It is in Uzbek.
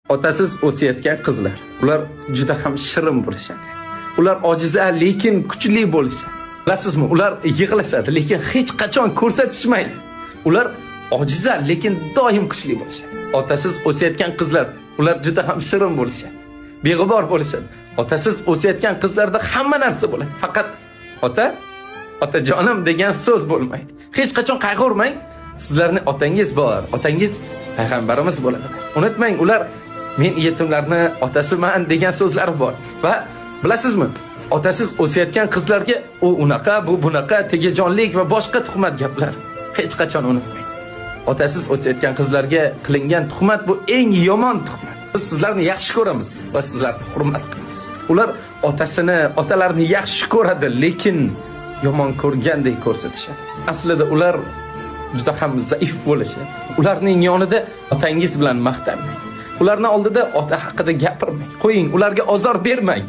Otasiz o'sayotgan qizlar, ular juda ham shirin bo'lishadi. Ular ojiza, lekin kuchli bo'lishadi. Bilasizmi, ular yig'lashadi, lekin hech qachon ko'rsatishmaydi. Ular ojiza, lekin doim kuchli bo'lishadi. Otasiz o'sayotgan qizlar, ular juda ham shirin bo'lishadi. Beg'ubor bo'lishadi. Otasiz o'sayotgan qizlarda hamma narsa bo'ladi. Faqat ota, otajonim degan so'z bo'lmaydi. Hech qachon qayg'urmang. Sizlarning otangiz bor. Otangiz payg'ambarimiz bo'ladi. Unutmang, ular men yetimlarni otasiman degan so'zlari bor. Va bilasizmi, otasiz o'sayotgan qizlarga u unaqa, bu bunaqa, tegajonlik va boshqa tuhmat gaplar. Hech qachon unutmang. Otasiz o'sayotgan qizlarga qilingan tuhmat bu eng yomon tuhmat. Biz sizlarni yaxshi ko'ramiz va sizlarni hurmat qilamiz. Ular otasini, otalarini yaxshi ko'radi, lekin yomon ko'rgandek ko'rsatishadi. Aslida ular juda ham zaif bo'lishadi. Ularning yonida otangiz bilan maqtanmang. Ularning oldida ota haqida gapirmang. Qo'ying, ularga ozor bermang.